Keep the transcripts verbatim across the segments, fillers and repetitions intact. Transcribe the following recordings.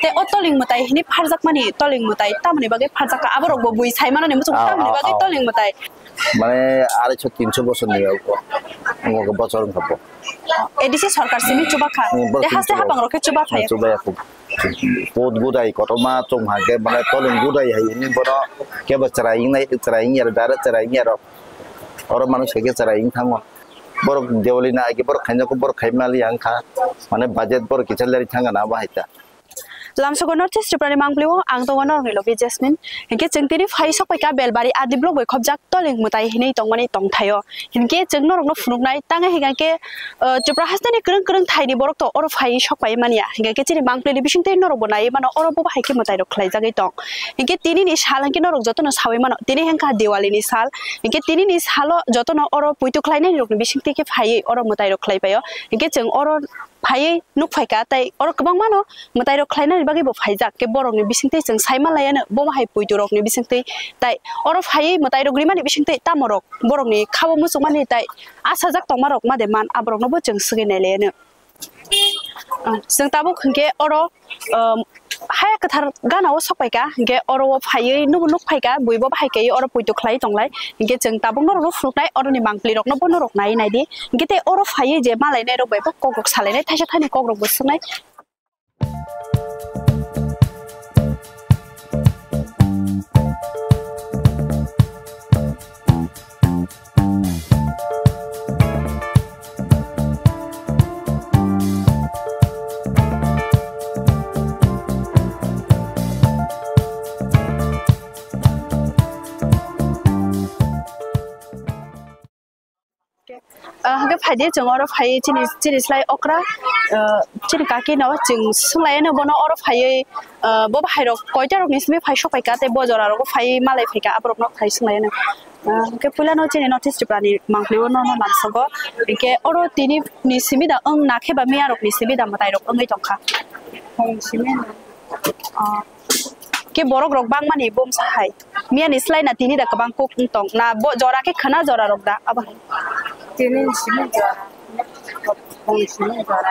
Te o toling mwtai hini pharjakmani, toling mwtai tamoni bagwi pharjak kha? Aborok bo bui sai manani muchung Ah, tamoni ah, bagwi ah. Toling mwtai. Mane arai so tinso bosor ni o, o, o bosor wngkha bo. A D C sarkar simi chuba kha. Hmm, Te borok haste chuba. Hapang rok khe chuba kha. Chuba ya kho. Pot gudai kotorma chwng hai khe mane toling gudai hai ni bono kebo chwrai wngnai, chwrai wngya, direct chwrai wngya rok. Oro manwi sai khe chwrai wng thango. Borok Diwali na agi borok khaina kho borok khai mali yang kha. Mane budget borok kisa leri thang na bo hai ta. Lamsogo North East Tripura ni mangpili o ang tongo norok ni logi Jasmine. Hinkhe chwng tini phai sok pai kha Belbari R D block bai khobjak toling mwtai hinwi tongmani tongthaio. Hinkhe chwng norok no phunuknai tang hinkhe, uh, Tripura haste ni kwrwng kwrwng thai ni borok to oro phai sok pai manya. Hinkhe chini mangpili ni bising twi norok bo nai mano oro bo bahai khe mwtai rok khlai jagwi tong. Hinkhe tini ni sal hinkhe norok joto no sawi mano. Tini hinkha Diwali ni sal. Hinkhe tini ni salo joto no oro puitu khlai nai rok ni bising twi khe phaiwi oro mwtai rok khlai paio. Hinkhe chwng oro phaiwi nuk phai kha, tai oro kwbangma no mwtai rok khlai nani bagwi bo phaijak, khe borok ni bising twi chwng sai ma lai ano, bo hai puitu rok ni bising twi, tai oro phaiwi mwtai rok rimani bising twi tamo rok borok ni khabo muchung mani tai asajak tongma rok ma de man, aborok no bo chwng swgwi nai lai ano. Ah, chwng tabuk hinkhe oro, um, haya kwthar gana o sok pai kha, hinkhe oro o phaiwi nugo nuk phai kha, bui bo bahai khe oro puitu khlai tong lai. Hinkhe chwng tabuk norok no phunuknai, oro ni mangpili rok no bo norok nai nai di. Hinkhe tei oro phaiwi je malai nai rok bai bo kok rok salai nai, thaisa thani kok rok bo swk nai. Ah, hwnkhe phaidi chwng oro phaiwi chini, chini slai okra, ah, chini kaki no chwng swnglaino bono oro phaiwi, ah, bo bahai rok koita rok ni simi phai sok phaikha tei bo jora rogo phaiwi malai phaikha aborok no phai swnglaino. Ah, hwnkhe puila no chini North East Tripura ni mangpili o no, no nangsago. Hwnkhe oro tini ni simi da wng nakhe ba miya rok ni simi da mwtai rok wngwi tongkha. Hwn simi na. Ah. Khe borok rok bangmani bumsa hai. Miya ni slai na tini da kwbang kuk wng tong. Na bo jora khe khwna jora rok da abo hai. Tini ni simi jora. Bong simi jora.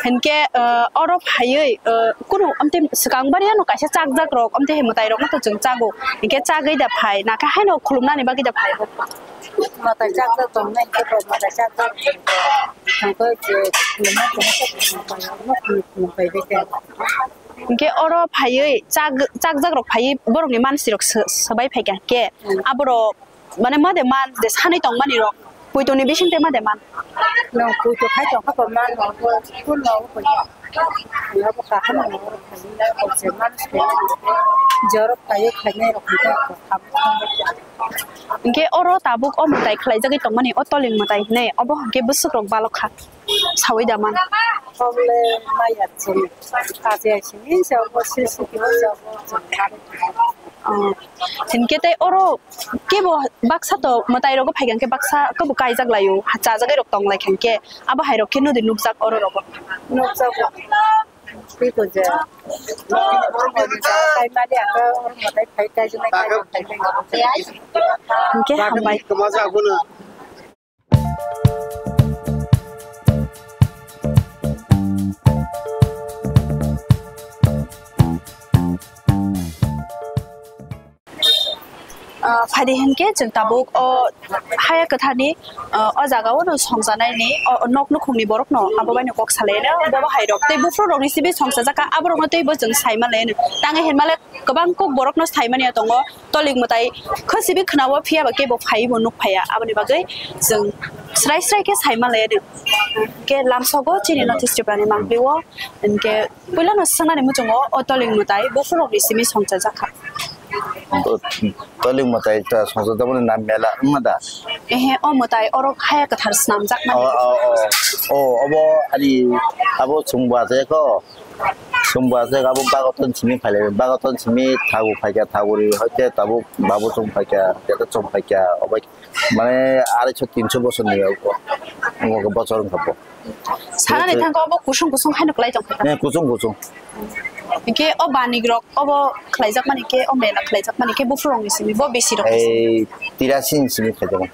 Hinkhe, eh, oro phaiwi, eh, kunu amte swkang bari ano kaisa chakjak rok amte hai mwtai rok no to chwng chago. Hinkhe chagwi da phai. Na khe haino khulumnani bagwi da phai. Mwtai chakjak tong nai khe bo mwtai chakjak. Tongkhe je khulumna tongkhe khulumpai, khulumpai bai khe. Hinkhe oro phaiwi chak-, chakjak rok phaiwi borokni mansi rok sw-, swbai phaikha hinkhe Hmm. aborok mane made man je sanwi tongmani rok poitoni bisingtwi made man. Nwng poito khai tongkha bo man no bo school no bo poito. Abo kaham no oro phaiwi je man se jorok phaiwi khainai rok hinkhe bo ham. Hinkhe oro tabuk o mwtai khlaijagwi tongmani o toling mwtai hinwi obo hinkhe bwswk rok balokha. Sawi da man. Oble maya chini. Kaje chini se obo sisi kibo se obo chini. Oh. Hinkhe tei oro kebo baksa to mwtai rogo phai khe baksa kebo kaijak laio. Chajagwi rok tong lai khe abo hai rok khe nodi nukjak oro rogo. Nukjak. Tei to je. Kai mali aka oro mwtai phai kai jai kai. Hinkhe hambai. Ah, phaidi hinkhe chwng tabuk o haya kwtharni, ah, o jagao no songchanaini, o nok nukhungni borokno abo baino kok salaino, bobo hairok tei buphuru rokni simi songchajakha, aborokno teibo chwng saima laino. Tangwi hinmale kwbang kuk borokno saimani tongo, tolik mwtai khwsibi khwnao, phiya ba kebo phaibo nuk phaiya, aboni bagwi chwng srai srai khe saima laino. Hinkhe lamsogo chini North East Tripura ni mangpili o, hinkhe puilano swngnani muchungo o tolik mwtai buphurokni simi songchajakha. Tolik mwtai ta songchajakmani nam mela wngma da? Ehe, o mwtai oro haya kwthar swnamjakmani. O, o, o. O, obo ani abo chwngbo achai kho. Chwngbo achai abo Bagoton simi phailai, Bagoton simi thagu phaikha, thaguri hoite tabuk babu chwng phaikha, jeta chwng phaikha, obo mane arai so tinso bosor ni obo, omo bosor wngkha bo. Sanani thangkha obo kusung kusung haino kwlai tongkha. Eh, kusung kusung. Hinkhe o banik rok obo khlaijakmani khe, o mela khlaijakmani khe buphurokni simi, bo bisi rokni simi. Ei, tirasi ni simi khlaijakmani.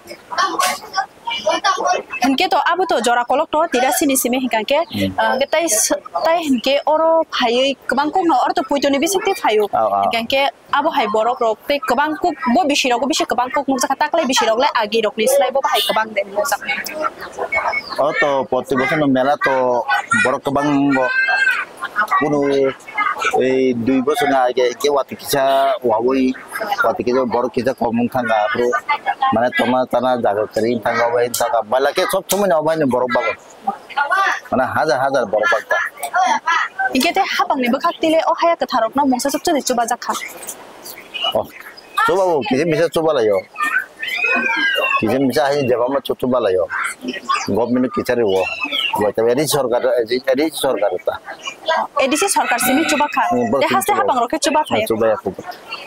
Hinkhe to abo to jora kolok to tira sini simi hinkha khe, hmm, ah, hwnkhe tai s-, tai hinkhe oro phaiwi kwbang kokno oro to poitoni bisingtwi phaio. Oh, oh. Hinkha khe abo hai borok rok tei kwbang kuk bo bisi rogo bisi kwbang kuk nukjakha, taklai bisi rok le agi rok ni slai bo bahai kwbang de nukjakha. O to proti bochor no mela to borok kwbang bo kunu ei dui bochor ni age ke wati kisa wawi wati kisa borok kisa kom wng thangkha aphuru mane tongna chana jaga kwrwi wng thangkha bai wng thangkha bala ke sob somoi no obai ni borok bago. Mana hajar hajar borok bakta. Hinkhe tei hapangni bwkhak tile o haya kwtharokno mungsa chukchadi chubajakha. Oh, chubao, kisa misa chubalaio. Kisa misa hai jeba ma chu chubalaio. Government kisa riwo. Bo ta ri sorkar, ri sorkar ta. A D C sorkar simi chubakha. Hmm, bo tei haste chuba. Hapangrok khe chubakhai. Chubaya kho.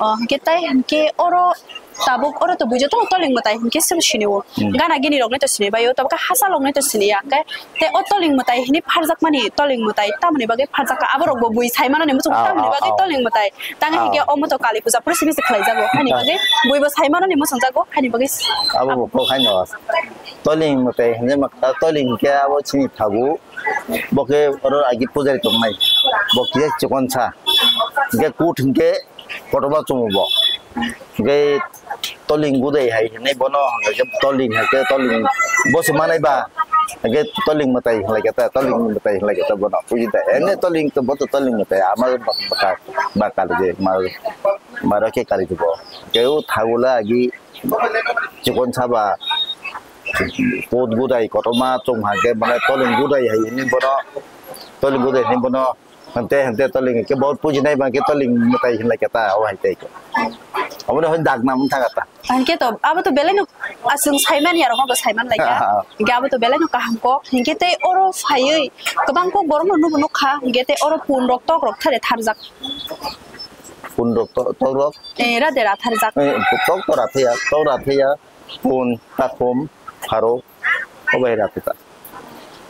Oh, hinkhe tai hinkhe oro Tabuk oro to bujo to toling mwtai hinkhe se sini o. Hmm. Gana gini rok nai to sini bai o, tabuk hasa lok nai to sini ya. Hwnkhe te o toling mwtai hini pharjak mani toling mwtai tamoni bagwi pharjak ka. Aborok bo bui sai mano ni muchung tamoni bagwi toling mwtai. Tang hinkhe omo to Kali puja pore simi se khlai jago. Haini bagwi bui bo sai mano ni muchung jago. Haini bagwi abo bo kok haino. Toling mwtai hinwi ma toling hinkhe abo chini thagu. Bo khe oro agi pujari tongnai. Bo kisa chikon sa. Hinkhe kut hinkhe kotorma chwng bo. Hwnkhe toling gudai hai hinwi bono hwnkhe toling hai khe toling bo se manai ba hwnkhe toling mwtai hinlai khe ta toling mwtai hinlai khe ta bono buji da ene toling to bo to toling mwtai ama bwkha ba kali je ma maro khe kali je bo hwnkhe o thagula agi chikon saba put gudai kotorma chwng hai khe mane toling gudai hai hinwi bono toling gudai hinwi bono. Hante hante toling ke bor puji nai bang ke toling mutai hinlai ke ta o hai tei ke. Abo ne hoi dag nam thang ta. Hingke to abo to belai no aswng saiman ya rok bo saiman lai ya. Hingke abo to belai no kaham kok. Hingke tei oro phaiwi kwbang kok borok no nubo nukha. Hingke tei oro pun rok tok rok thare tharjak. Pun rok to-, tok rok? Eh, ra de ra tharjak. Eh, tok to ra thaya, tok ra thaya. Pun, takhum, pharo, obai ra pita.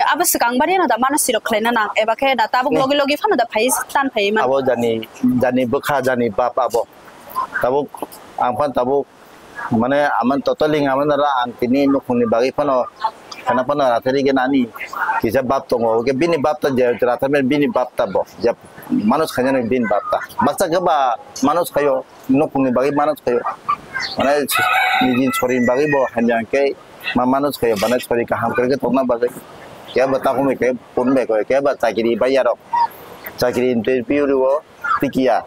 Abo swkang bari no da mano sirok khlaina nang, eba khe da tabuk logi logi phano da phai tan phai man. Abo jani, jani bwkha, jani bap abo. Tabuk, ang phan tabuk, mane, aman totoling aman ra ang tini nukhungni bagwi phano, khana phano rathari ge nani, kisa bap tongo, oke bini bap ta je, rathari bini bap ta bo, je, manus khaina bini bap ta. Baksa khe ba, manus khayo, nukungni bagwi mano thwkhaio. Mane niji sorini bagwi bo hamya hwnkhe ma mano thwkhaio, mane sori kaham kwrwikhe tongna bagwi. Kebo takhumui khe phone bai koi, kebo chakiri bai yarok. Chakiri interview rwo tikiya.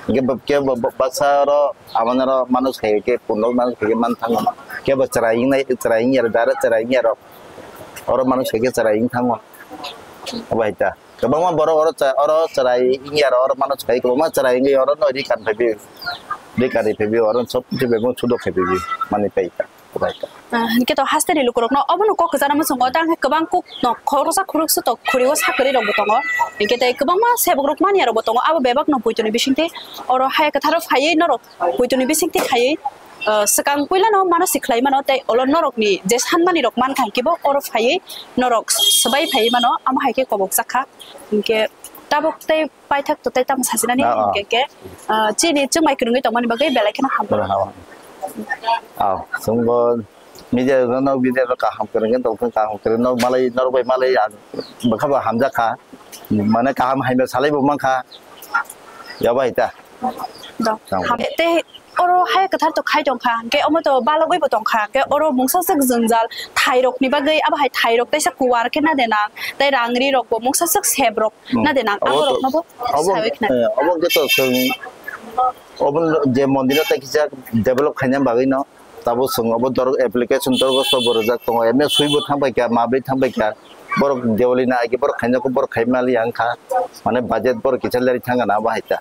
Kebo, kebo baksa oro amano oro mano thwkhaio khe phone rok mano thwkhaio man thango. Kebo chwrai wngnai, chwrai wngya rok, direct chwrai wngya rok. Oro mano thwkhaikhe chwrai wng thango. Abo hai ta. Kwbangma borok oro cha-, oro chwrai wngya oro, oro mano chwrai kwbangma chwrai wngwi oro no ri kan phaibi, ri kan ri phaibi, oro sob kichu bebak sudo khai phaibi, mani pai ka, pai ka. Ah, hingke to haste ni lukurok no obo no kok kwchana muchungo, tang khe kwbang kok no khoroksa khoroksa to khuri o sakari rok bo tongo, hingke tei kwbangma sebok rok manya rok bo tongo, abo bebak no poito ni bisingtwi oro haya kwtharo phaiwi norok poito ni bisingtwi khaiwi, ah, swkang puila no mano si khlai mano, tei olo norok ni je sanmani rok man kha hingke bo oro phaiwi norok swbai phaiwi mano, amo hai khe kobok jak kha. Hingke tabuk tei paithak to tei tamo sachinani. Ah, ah. Hingke ke, ah, chini chwngmai kwrwngwi tongmani bagwi belai kheno hambai. Belai hambai. Aw, chwngbo media rok no, media rok kaham kwrwngwi tongthung, kaham kwrwngwi no malai, norok bai malai ang bwkha bo hamjak kha. Mane kaham hamya salai bo mankha. Yabai ta. Do. Tamo. Ham-, tei Oro hai kwthar to khai tong kha, hwnkhe omo to balogwi bo tong kha, hwnkhe oro mungsa swk jwngjal thairokni bagwi, abo hai thairok teisa kuwar khe na de nang, tei rangri rok bo mungsa swk sep rok na de nang, abo rok no bo sawi khna. Eh, obo hwnkhe to chwng, obo je mondir no tei kisa develop khaina bagwi no, tabuk chwng obo dorok application dorgo so bo rwjak tongo, emne swi bo thang pai kha, ma bai thang pai kha, borok Diwali na age borok khaina khe borok khai mali ya wng kha, mane budget borok kisa leri thang gana abo hai ta.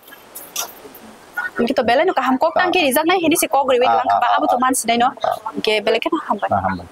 Hingke to belai no kaham kok tang khe rijak nai hini se kok riwi lang ba abo to man sinai no. Hingke belai kheno hambai. Ah, hambai.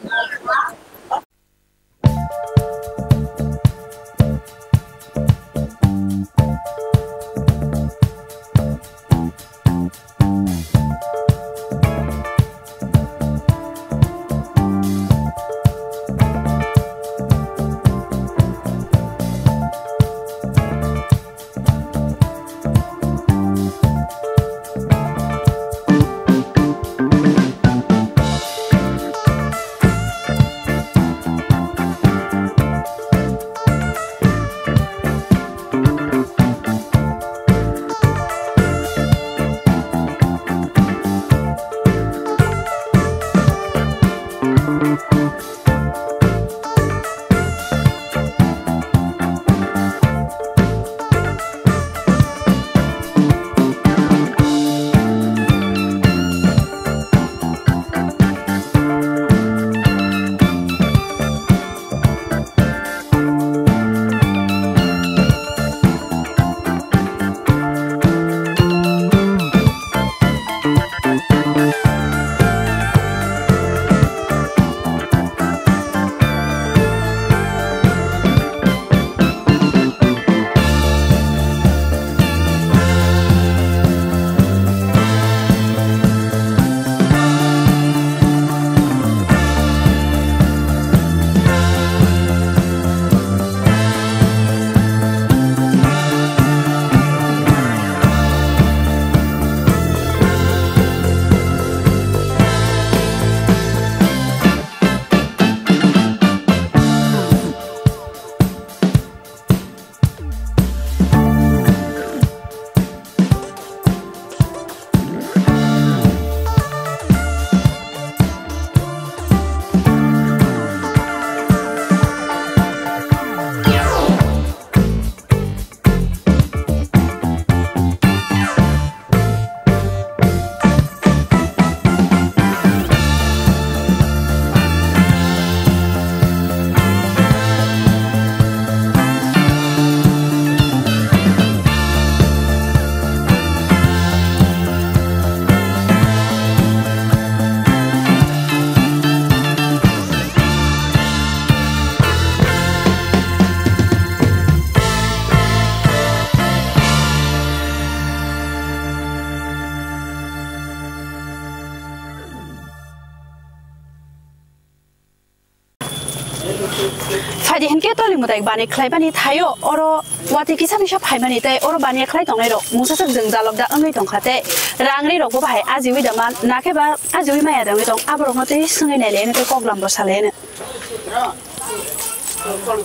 Kali mwtai bani khlaimani thaio oro watwi kisa misa phaimani tei oro bani khlai tongnai rok mungsa swk jwng jalok da wngwi tongkha tei rang ri rok bo bahai ajiwi da man nakhe ba ajiwi maya da wngwi tong aborok no tei swngwi nailai no tei koklam bo salai no.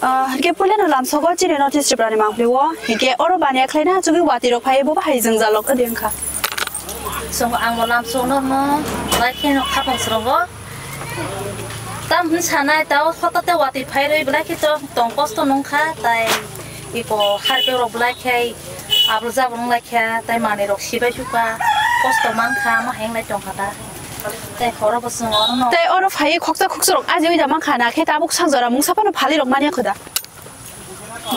Ah, hingke puilano lamsogo chini North East Tripura ni mangpili o, hingke oro baniya khlaina chugwi watwi rok phai bo bahai jwngjal rok odi wngkha. Chwng ang bo lamsok no no lai khe no khapang srogo. Tam hin sanai tao hoto te watwi phai rwi belai khe to tong kosto nung kha tai iko harpe rok belai khe abul jabul wng lai khe tai manwi rok sibai sukha kosto man kha ma heng lai tong kha ta. Tei horo bo chwng oro no. Tei oro phai khoksa khoksa rok aji oi da mankha na khe tabuk sak jora mungsa phano phali rok manya kho da.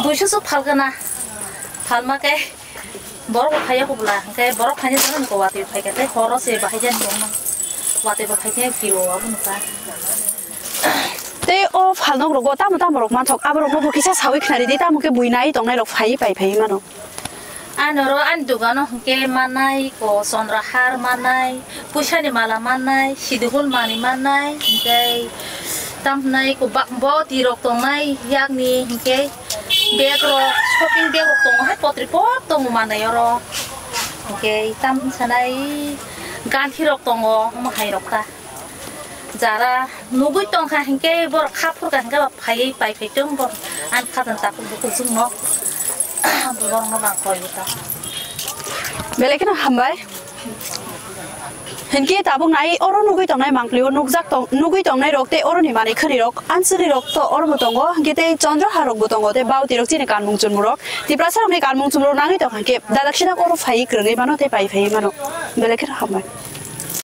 Duiso so phal gana. Phal ma khe borok bo phai ya kho bla. Hwnkhe borok phai ya jora ni watwi phai khe tei horo se bahai jani rok no. Watwi bo phai khe kiro abo no ta. Tei o phal nok rogo tamo tamo rok manthok abo rok no bo kisa sawi khnari di tamo khe bui nai tong nai rok phai pai phai mano. Ani oro ani dogano hwnkhe mannai, ko chondrohar mannai, puisani mala mannai, sidihul manwi mannai, hwnkhe tamo hwnai ko ba-, boti rok tongnai yakni hwnkhe bag rok, shopping bag rok tongo hai potri pot tongo manwi oro. Hwnkhe tamo sanai ganthi rok tongo omo hai rok ta. Jara nugui tongkha hinkhe borok kha phurkha hinkhe ba phaiwi pai phai tong borok ani khajang takhuk bukhuk jwngno borokno bang koi ta. Belai kheno hambai. Hinkhe tabuk nai oro nugui tongnai mangpili o nukjak tong nugui tongnai rok tei oroni manwi khani rok answri rok to oro bo tongo hinkhe tei chondroha rok bo tongo tei bauti rok chini kanmung chunmung rok Tiprasa rokni kanmung chunmung rok nangwi tongkha hinkhe dadak sidak oro phaiwi kwrwngwi mano tei pai phaiwi mano. Belai kheno hambai.